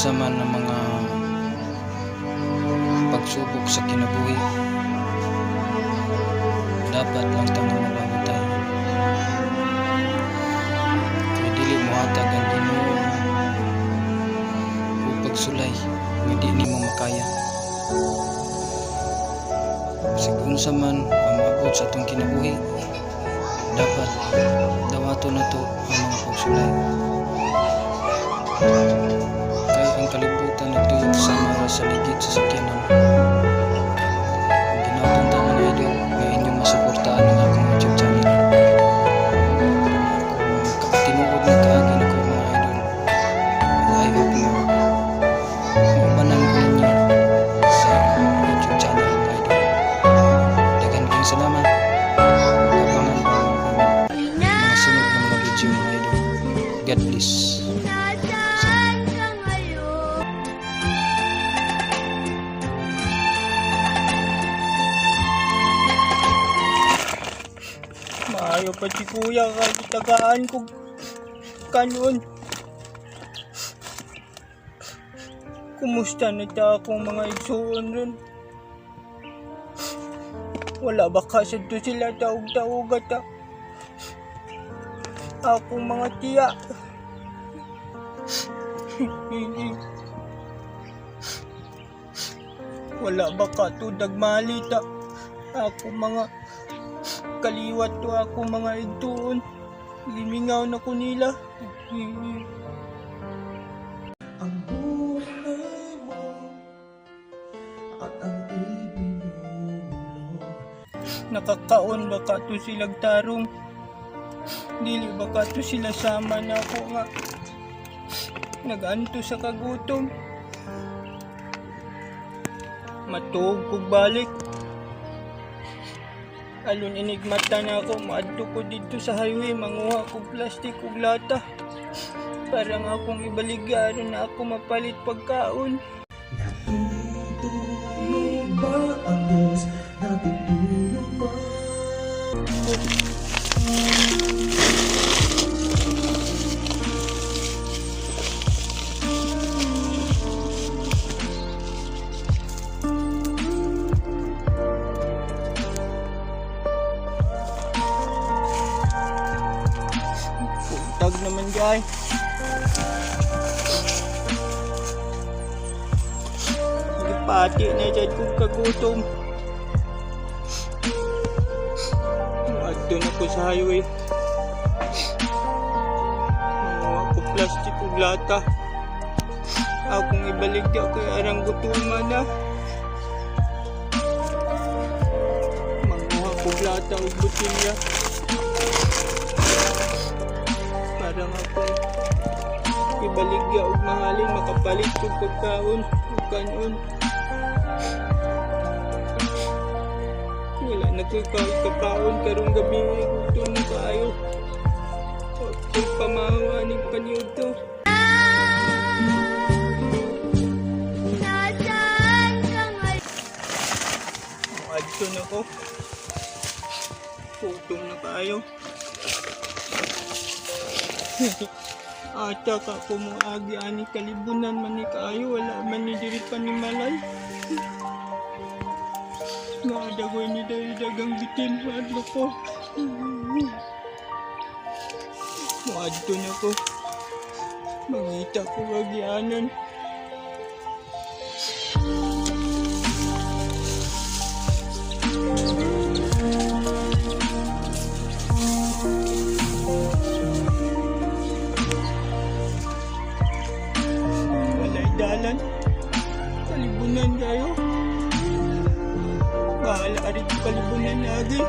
Unsa man ang mga pagsubok sa kinabuhi, dapat lang tang mulawatay. Kay dili mohatag ang Ginoo og pagsulay nga di nimo makaya. Bisag unsa man ang moabot sa atong kinabuhi, dapat dawaton nato ang mga pagsulay. Kay ang kalibutan nagtuyok sama ra sa ligid sa sakyanan. Ginaton ta, mga idol, nga inyong masuportahan ang akong YouTube channel. Kung tinuod nga kaagi nako, mga idol, I hope nga maubanan ko ninyo sa akong YouTube channel, mga idol. Daghan kayong salamat. Abangan pa ang akong mga sunod na mga video, mga idol. God bless. Nasaan ka ngayon? Maayo pa si kuya kay tagaan ko kanon. Kumusta na ta akong mga igsuon ron? Wala ba ka sa to sila taog-taog ata? Akong mga tiya. Wala ba ka to dagmali ta? Akong mga kaliwat to ako mga igtuon. Limingaw na ko nila. Ang buhay mo at ang ibinulong. Nakakaon ba ka to silag tarong? Dili ba ka to sila sama na ako nga naganto sa kagutom? Matuog kog balik. Alon inigmata na ako, maadto ko dito sa highway, manguha kog plastic ug lata. Para nga akong ibaligya aron na ako mapalit pagkaon. Natutulog ba ang Diyos? Natutulog ba? Buntag naman diay. Gipati na jud kong kagutom. Adto na ko sa highway. Manguha ko plastic ug lata. Akong ibaligya kay arang gutuman na. Manguha ko lata ug botelya. Para nga akong ibaligya og mahalin makapalit kog pagkaon ug kanon. Wala na ko'y kakaon karong gabi, gutom na kaayo. Ako'y pamahaw aning paniudto. Nasaan ka ngayon? Adto na ko. Gutom na kaayo. Ata ka ko moagi ani kalibunan man ni kaayo, wala man ni diri panimalay. Naadagoy ni dahil dagang bitin madlo ko. Moadto na ko. Mangita ko agianan. Walay dalan. Kalibunan kayo. Bahala ka rin sa kalibunan lagi.